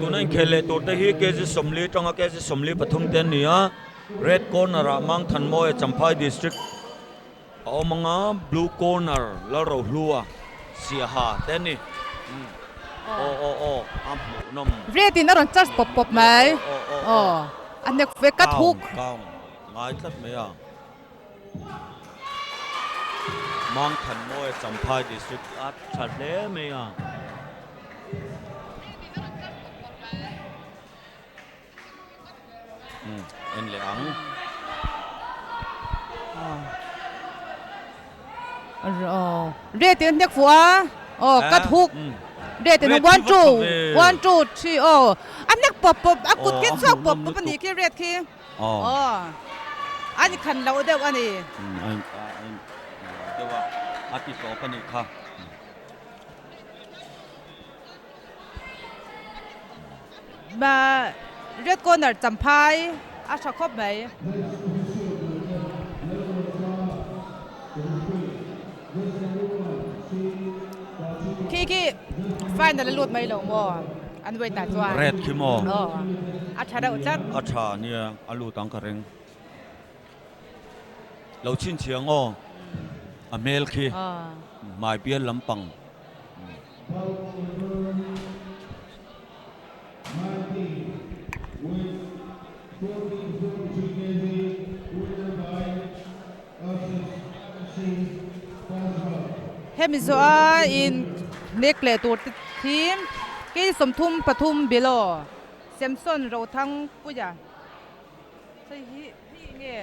Tuna inkhel leh tur te hi kg 40 atanga kg 43 te an ni a. Red corner ah Mangthanmawia Champhai District a awm ang a, blue corner Lalrohlua Siaha te an ni. Aw aw aw a hmuhnawm. Red in a rawn charge pawp pawp mai. Aw a hnek ve kat huk. Count ngai tlat mai a. Mangthanmawia Champhai District a tha hle mai a. En leh ang. Red in a hnek fuh a, aw cut hook red in one two one two three aw a hnek pawp pawp a kut khi a chhuak pawp pawp a nih khi red khi aw a ni khan loh deuh a ni. Deuh a a ti tawp a nih kha. Red corner champhai a tha khawp mai. Khi khi final a lut mai lo maw an weight ah chuan. Red khi maw? Aw a tha deuh tlat. A tha nia a lut ang ka ring. Lo chhinchhiang aw a hmel khi hmai bial lampang. Hemi zawha in nek leh tur te hi kei 33 below Samson Rothangpuia hei hi hei nge.